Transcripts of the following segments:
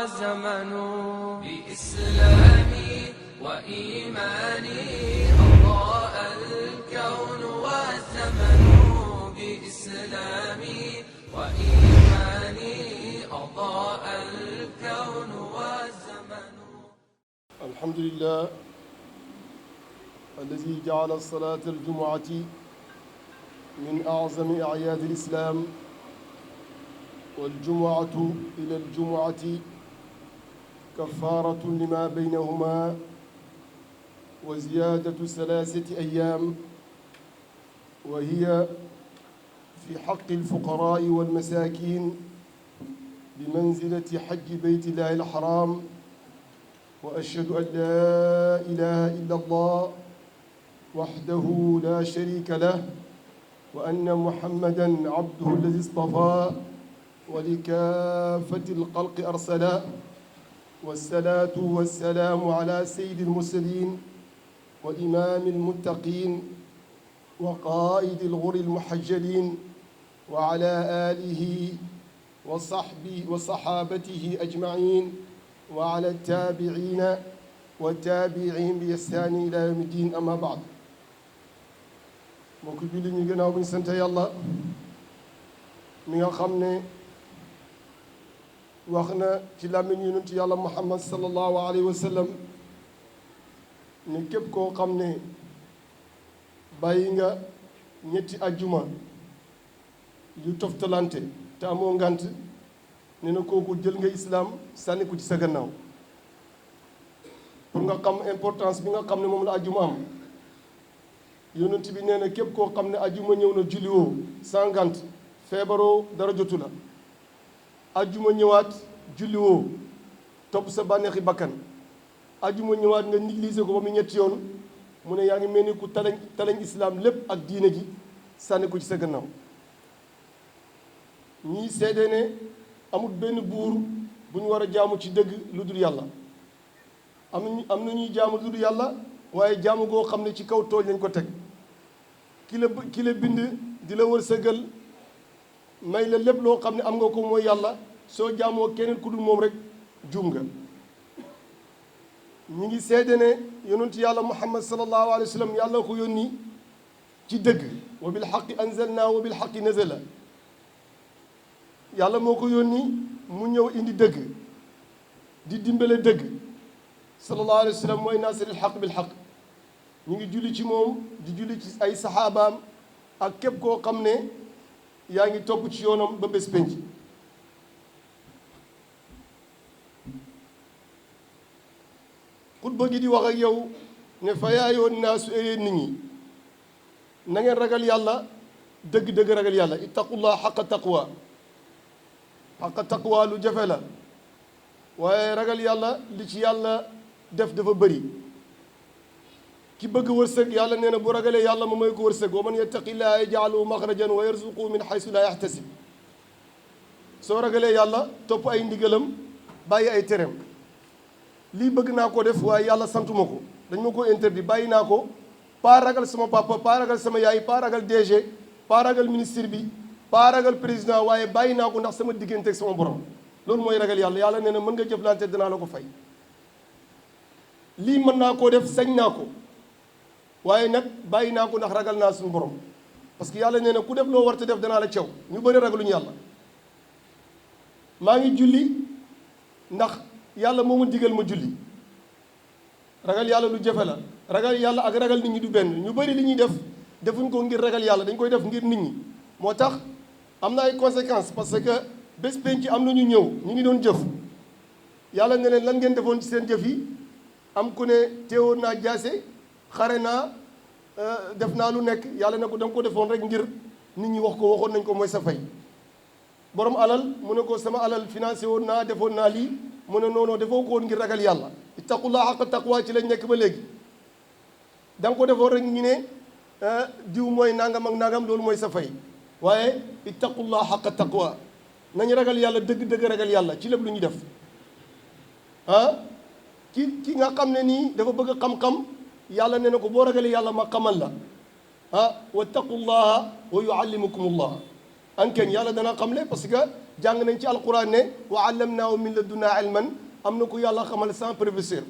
والزمن بإسلامي وإيماني أضاء الكون والزمن بإسلامي وإيماني أضاء الكون والزمن. الحمد لله الذي جعل صلاة الجمعة من أعظم أعياد الإسلام، والجمعة إلى الجمعة كفارة لما بينهما وزيادة 3 أيام، وهي في حق الفقراء والمساكين بمنزلة حج بيت الله الحرام. وأشهد أن لا إله إلا الله وحده لا شريك له، وأن محمدًا عبده الذي اصطفاه ولكافة الخلق أرسله. والصلاة والسلام على سيد المرسلين وإمام المتقين وقائد الغر المحجلين، وعلى آله وصحابته أجمعين، وعلى التابعين والتابعين بإحسان إلى يوم الدين. أما بعد، mbokk jullit ñi gannaaw bu ñu sant yàlla mi nga xam ne wax na ci làmmiñ yonent yàlla Muhammad sallallahu alayhi wa sallam ne képp koo xam ne bàyyi nga ñetti ajjuma yu toftalante te amoo ngant, ne na kooku jël nga islaam sànni ko ci sa gannaaw. pour nga xam importance bi nga xam ne moom la ajjuma am, yonent bi nee na képp koo xam ne ajjuma ñëw na julliwoo sans ngant, feebaroo, dara jotu la, ajjuma ñëwaat julliwoo topp sa bànneexi bakkan, ajjuma ñëwaat nga négliger ko ba mu ñetti yoon, mu ne yaa ngi mel ni ku talañ islaam lépp ak diine gi sànni ko ci sa gannaaw. ñii seede ne amul benn buur bu ñu war a jaamu ci dëgg lu dul yàlla. am na ñuy jaamu lu dul yàlla, waaye jaamu goo xam ne ci kaw tooñ lañ ko teg. ki la bind di la wërsëgal may la lépp loo xam ne am nga ko mooy yàlla, soo jaamoo keneen ku dul moom rek juum nga. ñi ngi seede ne yonent yàlla Muhammad sallallahu alayhi wa sallam yàlla ko yónni ci dëgg, wa bil haqqi anzalnaa wa bil haqqi nazala. yàlla moo ko yónni mu ñëw indi dëgg, di dimbale dëgg. sallallahu alayhi wa sallam mooy naasiril haqq bil haqq. ñu ngi julli ci moom di julli ci ay saxaabaam ak képp koo xam ne yaa ngi topp ci yoonam ba bés penc. xutba gi di wax ak yow ne fa yaayoon naasu yéen nit ñi na ngeen ragal yàlla dëgg-dëgg ragal yàlla. ittaqullah xaqa taqwa. xaqa taqwa lu jafe la, waaye ragal yàlla li ci yàlla def dafa bëri. ki bëgg wërsëg yàlla nee na bu ragalee yàlla ma may ko wërsëg. wa man yattaqillaha yaj'alhu maxrajan wa yarzuqhu min xaysu laa yaxtasib. soo ragalee yàlla topp ay ndigalam bàyyi ay tereem. lii bëgg naa ko def waaye yàlla santuma ko, dañ ma ko interdit, bàyyi naa ko. pas ragal sama papa, pas ragal sama yaay, pas ragal DG, pas ragal ministre bi, pas ragal président, waaye bàyyi naa ko ndax sama diggante ak sama borom. loolu mooy ragal yàlla. yàlla nee na mën nga jëflante danaa la ko fay. lii mën naa koo def, sañ naa ko, waaye nag bàyyi naa ko ndax ragal naa suñu borom. parce que yàlla nee na ku def loo war te def danaa la caw. ñu bëri ragaluñu yàlla. maa ngi julli ndax yàlla moo ma digal ma julli. ragal yàlla lu jafe la. ragal yàlla ak ragal nit ñi du benn. ñu bëri li ñuy def defuñ ko ngir ragal yàlla, dañ koy def ngir nit ñi. moo tax am na ay conséquences, parce que bés penc am na ñu ñëw ñu ngi doon jëf. yàlla ne leen lan ngeen defoon ci seen jëf yi. am ku ne teewoon naa jaase, xare naa, def naa lu nekk. yàlla ne ko da nga ko defoon rek ngir nit ñi wax ko, waxoon nañ ko mooy sa fay. borom alal mu ne ko sama alal financé woon naa, defoon naa lii. mu ne non non defoo ko woon ngir ragal yàlla. ittaqullah haqqa taqwa ci lañ nekk ba léegi. da nga ko defoon rek ñu ne diw mooy nangam ak nangam, loolu mooy sa fay. waaye ittaqullah haqqa taqwa, nañ ragal yàlla dëgg-dëgg ragal yàlla ci lépp lu ñuy def. ki nga xam ne nii dafa bëgg xam-xam, yàlla nee na ko boo ragalee yàlla ma xamal la. wattaqullaha wa yuallimukumullah. ankeen yàlla dana xamle, parce que jàng nañ ci alquran ne wa allamnaahu min ladunna ilman am na ku yàlla xamal sans professeur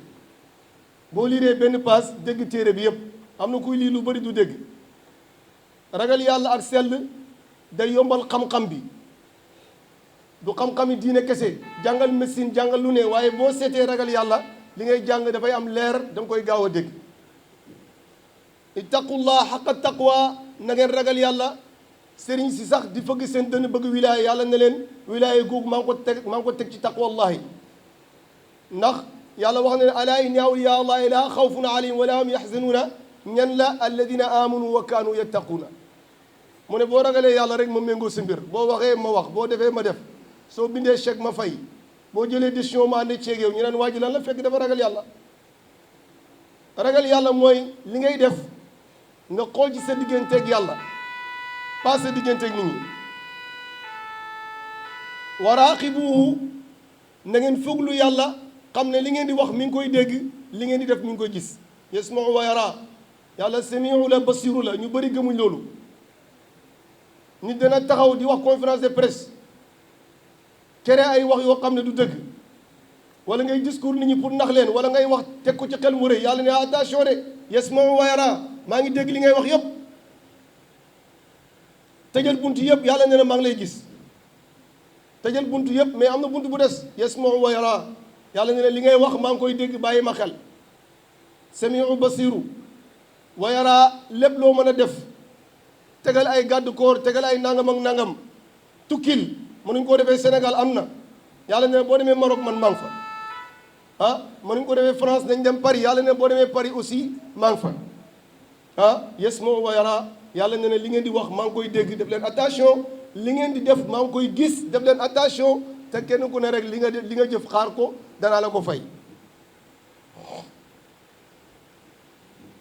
boo liiree benn paas dégg téere bi yëpp am na kuy lii lu bëri du dégg ragal yàlla ak sell day yombal xam-xam bi du xam-xami diine kese jàngal médecine jàngal lu ne waaye boo seetee ragal yàlla li ngay jàng dafay am leer da nga koy gaaw a dégg ittaqullah xaqa taqwa na ngeen ragal yàlla sëriñ si sax di fëgg seen dënn bëgg wilaaya yàlla ne leen wilaaya googu maa ngi ko teg ci taqwallahi ndax yàlla wax na ne alaa inna awliyaa allahi laa xawfun alayhim wa laa hum yaxzanuuna ñan la alladina amanu wa kaanu yattaquuna mu ne boo ragalee yàlla rek ma méngoo sa mbir boo waxee ma wax boo defee ma def soo bindee chèque ma fay boo jëlee décision ma ànd ceeg yow ñu naan waa ji lan la fekk dafa ragal yàlla ragal yàlla mooy li ngay def nga xool ci sa digganteeg yàlla pas sa digganteeg nit ñi wa raaqibuhu na ngeen fuglu yàlla xam ne li ngeen di wax mi ngi koy dégg li ngeen di def mi ngi koy gis yasmau wa yara yàlla samiu la basiru la ñu bëri gëmuñ loolu nit dana taxaw di wax conférence de presse kere ay wax yoo xam ne du dëgg wala ngay discours nit ñi pour nax leen wala ngay wax teg ko ci xel mu rëy yàlla ne attention de yasmau wa yara maa ngi dégg li ngay wax yëpp tëjal buntu yëpp yàlla ne na maa ngi lay gis tëjal buntu yëpp mais am na buntu bu des yasmau wa yara yàlla ne li ngay wax maa ngi koy dégg bàyyi ma xel samiu basiru wa yara lépp loo mën a def tegal ay gàddu koor tegal ay nangam ak nangam tukkil mënuñ koo defee Sénégal am na yàlla ne boo demee Maroc man maa ngi fa ah mënuñ ko defee France nañ dem Paris yàlla ne boo demee Paris aussi maa ngi fa ah yasmau wa yara yàlla ne li ngeen di wax maa ngi koy dégg def leen attention li ngeen di def maa ngi koy gis def leen attention te kenn ku ne rek li nga jëf xaar ko danaa la ko fay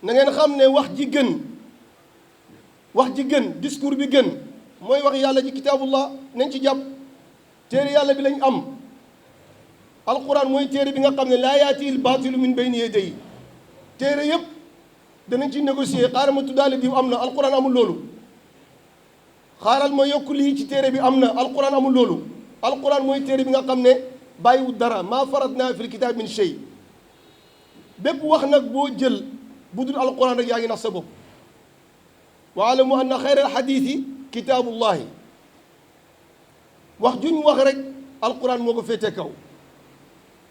na ngeen xam ne wax ji gën discours bi gën mooy wax yàlla ji kitaabullah nañ ci jàpp téere yàlla bi lañ am alquran mooy téere bi nga xam ne laa yaatiil baatilu min bayni yadayhi téere yëpp danañ ci négocier xaaral ma tuddaale diw am na alquran amul loolu xaaral ma yokk lii ci téere bi am na alquran amul loolu alquran mooy téere bi nga xam ne bàyyiwul dara maa faratna fil kitaab min shay bépp wax nag boo jël bu dul alquran rek yaa ngi nax sa bopp wa alamu anna xayra alxadiisi kitaabullahi wax juñ wax rek alquran moo ko féetee kaw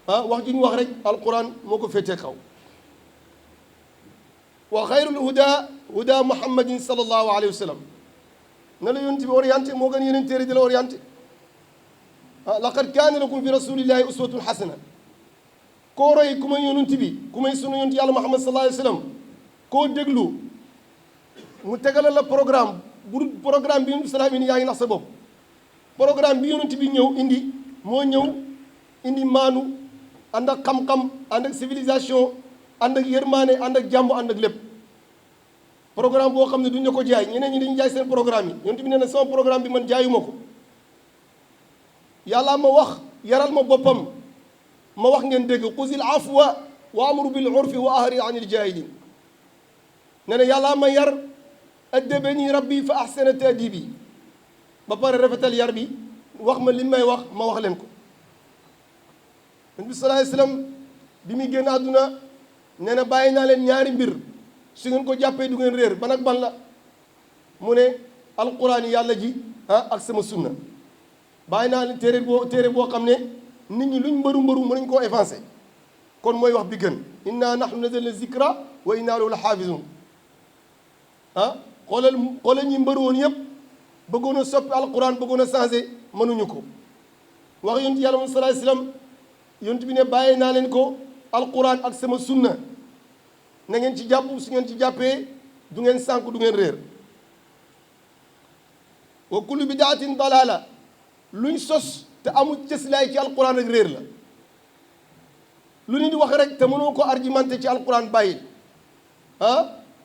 ah wax juñ wax rek alquran moo ko féetee kaw wa xayrul huda huda muhammadin sallallahu alayhi wa sallam na la yonent bi orienté moo gën yeneen téere di la orienté laqad kaana lakum fi rasulillahi uswatun xasana koo roy ku may yonent bi ku may sunu yonent yàlla muhammad sallallahu alayhi wa sallam koo déglu mu tegalal la programme bu programme bi yonent bi salaam indi yaa ngi nax sa bopp programme bi yonent bi ñëw indi moo ñëw indi maanu ànd ak xam-xam ànd ak civilisation ànd ak yërmaane ànd ak jàmm ànd ak lépp programme boo xam ne duñ la ko jaay ñeneen ñi dañuy jaay seen programme yi yonent bi nee na sama programme bi man jaayuma ko yàlla ma wax yaral ma boppam ma wax ngeen dégg xuzil afwa wa amru bil urfi wa ahri anil jahilin nee na yàlla ma yar addabani rabbi fa ahsana ta'dibi ba pare rafetal yar bi wax ma li may wax ma wax leen ko yonent bi sallallahu alayhi wasallam bi muy génn àdduna nee na bàyyi naa leen ñaari mbir su ngeen ko jàppee du ngeen réer ban ak ban la mu ne alquran yàlla ji ak sama sunna bàyyi naa leen téere boo xam ne nit ñi luñ mbëru mënuñ koo effacé kon mooy wax bi gën inna nahnu nazzalna zikra wa inna lahu la xaafizun xoolal ñi mbëru woon yëpp bëggoon a soppi alquran bëggoon a changé mënuñu ko wax yonent yàlla moom sallallahu alayhi wasallam yonent bi ne bàyyi naa leen ko alquran ak sama sunna na ngeen ci jàpp su ngeen ci jàppee du ngeen sànk du ngeen réer wa kullu bidaatin dalaala luñ sos te amul cëslaay ci alquran rek réer la lu nit wax rek te mënoo ko argumenté ci alquran bàyyil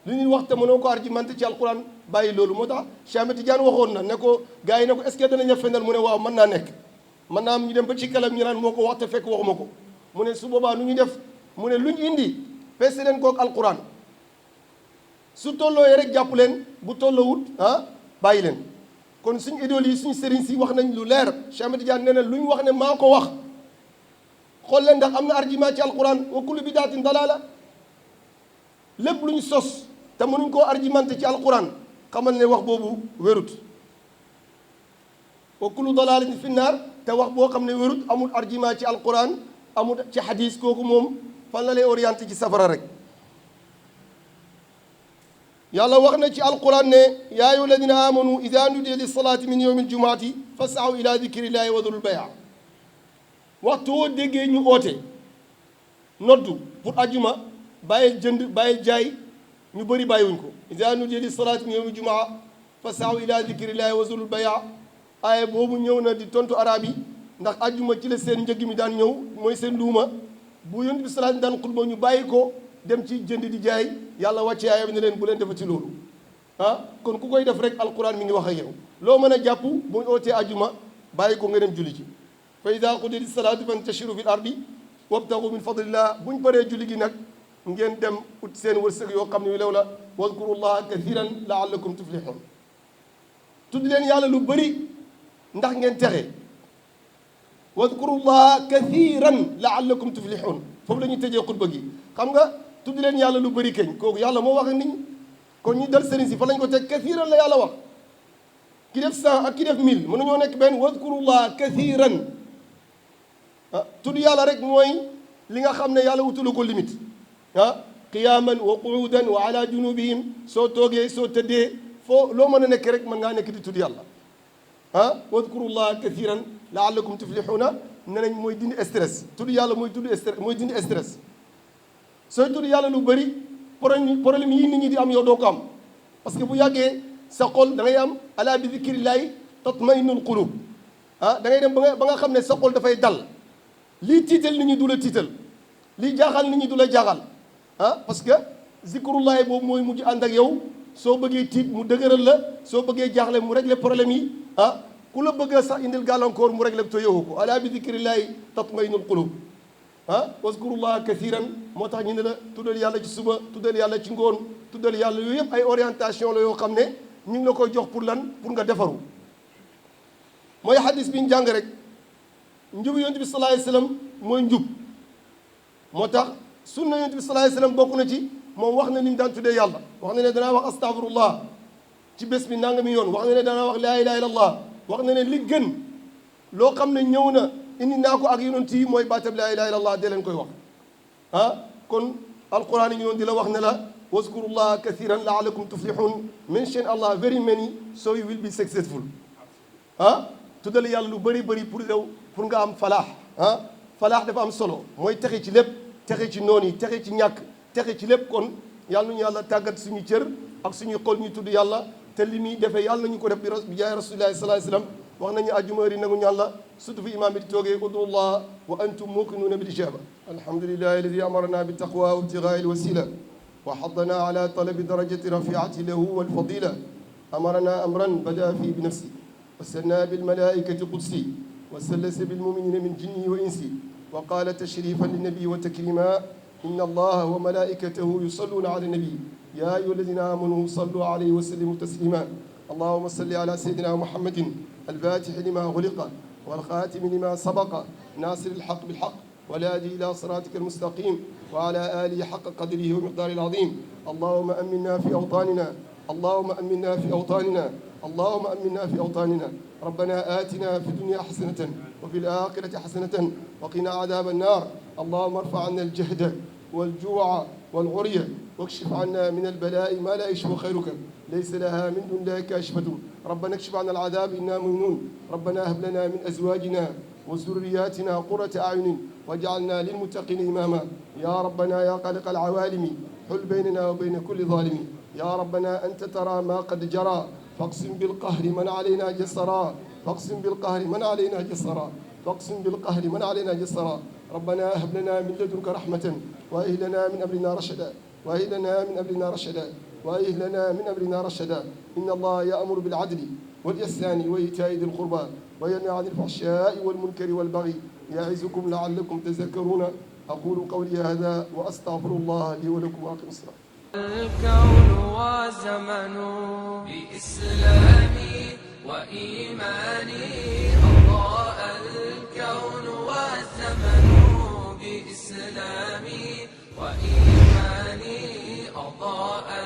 lu nit wax te mënoo ko argumenté ci alquran bàyyi loolu moo tax Cheikh Ahmed Tidiane waxoon na ne ko gars yi ne ko est-ce que danañ a fenal mu ne waaw mën naa nekk mën naa am ñu dem ba ci kalam ñu naan moo ko wax te fekk waxuma ko mu ne su boobaa nu ñu def mu ne luñ indi peese leen kook alquran su tollooyee rek jàpp leen bu tolloowut bàyyi leen kon suñ idole yi suñ sëriñ si wax nañ lu leer Cheikh Ahmed Tidiane nee na lu ñu wax ne maa ko wax xool leen ndax am na argument ci alquran wa kullu bidaatin dalaala lépp lu ñu sos te mënuñ koo argumenté ci alquran xamal ne wax boobu wérut wa kullu dalaalatin fi naar te wax boo xam ne wérut amul argument ci alquran amul ci hadis kooku moom fan la lay orienté ci safara rek yàlla wax na ci alquran ne yaa ayyuha alladina amanu ida nudiya li salaati min yawmi aljumaati fasaaw ila dikrillahi wa darul bay'a waxtu woo déggee ñu oote noddu pour ajuma bàyyil jënd bàyyil jaay ñu bëri bàyyiwuñ ko ida nudiya li salaati min yawmi aljumaa fasaaw ila dikrillahi wa darul bay'a aaye boobu ñëw na di tontu arab yi ndax ajuma ci la seen njëg mi daan ñëw mooy seen luuma bu yonent bi salaat daan xutba ñu bàyyi ko dem ci jënd di jaay yàlla wàcce aaya bi ne leen bu leen defa ci loolu kon ku koy def rek alquran mi ngi wax ak yow loo mën a jàpp bu ñu ootee ajuma bàyyi ko nga dem julli ci fa ida qudiyati salaatu fantashiru fil ardi wabtagu min fadlillah buñ paree julli gi nag ngeen dem ut seen wërsëg yoo xam ne yu lew la wadkurullaha kathiran laallakum tuflihun tudd leen yàlla lu bëri ndax ngeen texe wadkurullaha kathiran laallakum tuflihun foofu la ñuy tëjee xutba gi xam nga tudd leen yàlla lu bëri keñ kooku yàlla moo wax ak nit ñi kon ñu dal sëriñ si fa lañ ko teg kathiran la yàlla wax ki def 100 ak ki def 1000 mën nañoo nekk benn wadkurullah kathiran tudd yàlla rek mooy li nga xam ne yàlla wutalu ko limite qiyaman wa qu'udan wa ala junubihim soo toogee soo tëddee foo loo mën a nekk rek mën ngaa nekk di tudd yàlla wadkurullah kathiran laallakum tuflihuna ne nañ mooy dindi stress tudd yàlla mooy dindi stress sooy tudd yàlla lu bëri problème yi nit ñi di am yow doo ko am parce que bu yàggee sa xol da ngay am ala bi zikrillahi tatma'innul qulub da ngay dem ba nga xam ne sa xol dafay dal lii tiital nit ñi du la tiital lii jaaxal nit ñi du la jaaxal parce que zikrullahi boobu mooy mujj ànd ak yow soo bëggee tiit mu dëgëral la soo bëggee jaaxle mu régler problème yi ku la bëgg a sax indil gàllankoor mu régler te yowu ko ala bi zikrillahi tatma'innul qulub wazkurullaha kathiran moo tax ñu ne la tuddal yàlla ci suba tuddal yàlla ci ngoon tuddal yàlla yooyu yëpp ay orientation la yoo xam ne ñu ngi la koy jox pour lan pour nga defaru mooy hadis bi ñu jàng rek njubu yonent bi sallallahu alayhi wasallam mooy njub moo tax sunna yonent bi sallallahu alayhi wasallam bokk na ci moom wax na ni mu daan tuddee yàlla wax na ne danaa wax astaghfirullah ci bés bi nangami yoon wax na ne danaa wax laa ilaha illallah wax na ne li gën loo xam ne ñëw na indi naa ko ak yonent yi mooy baatab laa ilaha illallah dee leen koy wax kon alquran yi ñu doon di la wax ne la wazkurullaha kathiran la'allakum tuflihun mention Allah very many so you will be successful tuddal yàlla lu bëri bëri pour yow pour nga am falaax falaax dafa am solo mooy texe ci lépp texe ci noon yi texe ci ñàkk texe ci lépp kon yàlla nañu yàlla tàggat suñu cër ak suñuy xol ñu tudd yàlla te li muy defee yàlla nañu ko def bi jaay rasulillahi sallallahu alayhi wasallam wax nañu àjjuma heure yi nangu ñaan la surtout fi imaam bi di toogee udullah wa antum muqinuuna bil ijaba alhamdulillahi alladi amarna bi taqwa wa ibtigaa al wasila wa haddana ala talabi darajati rafiati lahu wal fadila amarna amran bada fi bi nafsi wa sanna bil malaikati qudsi wa sallasa bil muminina min jinni wa insi wa qala tashrifan linnabi wa takrima inna allaha wa malaikatahu yusalluna ala nabi ya ayyuha alladina amanu sallu alayhi wa sallimu taslima اللهم صل على سيدنا محمد الفاتح لما غلق والخاتم لما سبق ناصر الحق بالحق والهادي إلى صراطك المستقيم وعلى آله حق قدره ومقداره العظيم اللهم أمنا في أوطاننا اللهم أمنا في أوطاننا اللهم أمنا في أوطاننا ربنا آتنا في الدنيا حسنة وفي الآخرة حسنة وقنا عذاب النار اللهم ارفع عنا الجهد والجوع والعري واكشف عنا من البلاء ما لا يشفى خيرك ليس لها من دون الله كاشفة ربنا اكشف عنا العذاب إنا مؤمنون ربنا هب لنا من أزواجنا وذرياتنا قرة أعين واجعلنا للمتقين إماما يا ربنا يا خالق العوالم حل بيننا وبين كل ظالم يا ربنا أنت ترى ما قد جرى فاقسم بالقهر من علينا جسرا فاقسم بالقهر من علينا جسرا فاقسم بالقهر من علينا جسرا ربنا هب لنا من لدنك رحمة وهب لنا من أمرنا رشدا وهب لنا من أمرنا رشدا وهب لنا من أمرنا رشدا إن الله يأمر بالعدل والإحسان وإيتاء ذي القربى وينهى عن الفحشاء والمنكر والبغي يعظكم لعلكم تذكرون أقول قولي هذا وأستغفر الله لي ولكم وأقم الصلاة. الكون وزمن بإسلامي وإيماني أضاء الكون والزمن بإسلامي وإيماني أضاء